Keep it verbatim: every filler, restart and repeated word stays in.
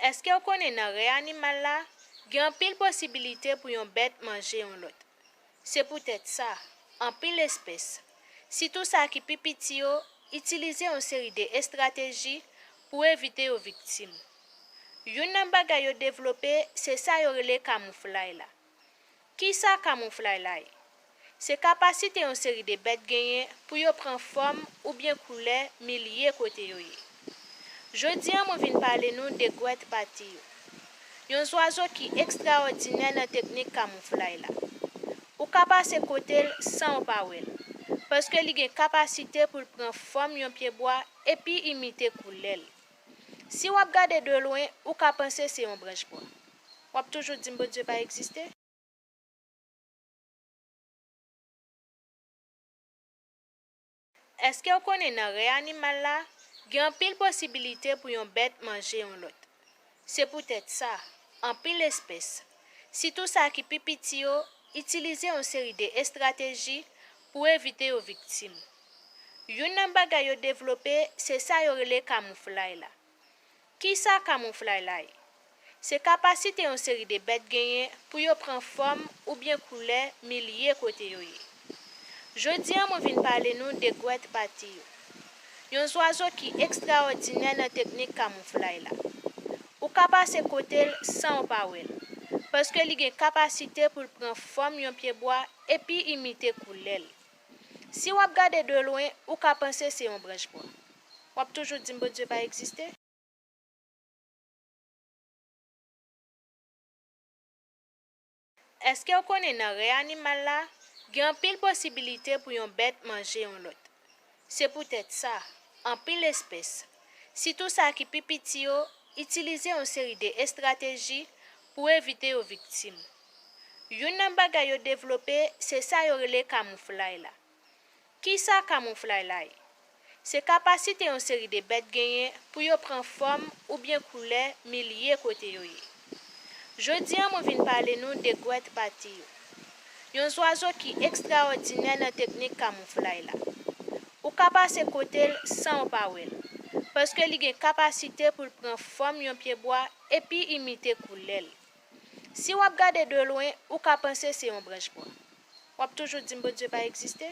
Èske w konnen nan rèy animal la, gen anpil posibilite pou yon bèt manje yon lòt? Se poutèt sa, anpil espès, sitou sa ki pi piti yo, itilize yon seri de estrateji pou evite yo viktim. Youn nan bagay yo devlope, se sa yo rele kamouflay la. Kisa kamouflay la ye? Se kapasite yon seri de bèt genyen pou yo pran fòm oubyen koulè milye kote yo ye. Jodi a, mwen vin pale nou de gwèt pati yo. Yon zwazo ki ekstraòdinè nan teknik kamouflay la. Ou ka pase kote l san w pa wè l, paske li gen kapasite pou l pran fòm yon pyebwa epi imite koulè l. Si w ap gade de lwen, ou ka panse se yon branch bwa. W ap toujou di m Bondye pa egziste? Èske w konnen nan rèy animal la, gen anpil posibilite pou yon bèt manje yon lòt? Se poutèt sa, anpil espès, sitou sa ki pi piti yo, itilize yon seri de estrateji pou evite yo viktim. Youn nan bagay yo devlope, se sa yo rele kamouflay la. Kisa kamouflay la ye? Se kapasite yon seri de bèt genyen pou yo pran fòm oubyen koulè milye kote yo ye. Jodi a, mwen vin pale nou de gwèt pati yo. Yon zwazo ki ekstraòdinè nan teknik kamouflay la. Ou ka pase kote l san w pa wè l, paske li gen kapasite pou l pran fòm yon pyebwa epi imite koulè l. Si w ap gade de lwen, ou ka panse se yon branch bwa. W ap toujou di m Bondye pa egziste? Èske w konnen nan rèy animal la, gen anpil posibilite pou yon bèt manje yon lòt? Se poutèt sa, anpil espès, sitou sa ki pi piti yo, itilize yon seri de estrateji pou evite yo viktim. Youn nan bagay yo devlope, se sa yo rele kamouflay la. Kisa kamouflay la ye? Se kapasite yon seri de bèt genyen pou yo pran fòm oubyen koulè milye kote yo ye. Jodi a, mwen vin pale nou de gwèt pati yo. Yon zwazo ki ekstraòdinè nan teknik kamouflay la. Ou ka pase kote l san w pa wè l, paske li gen kapasite pou l pran fòm yon pyebwa epi imite koulè l. Si w ap gade de lwen, ou ka panse se yon branch bwa. W ap toujou di m Bondye pa egziste?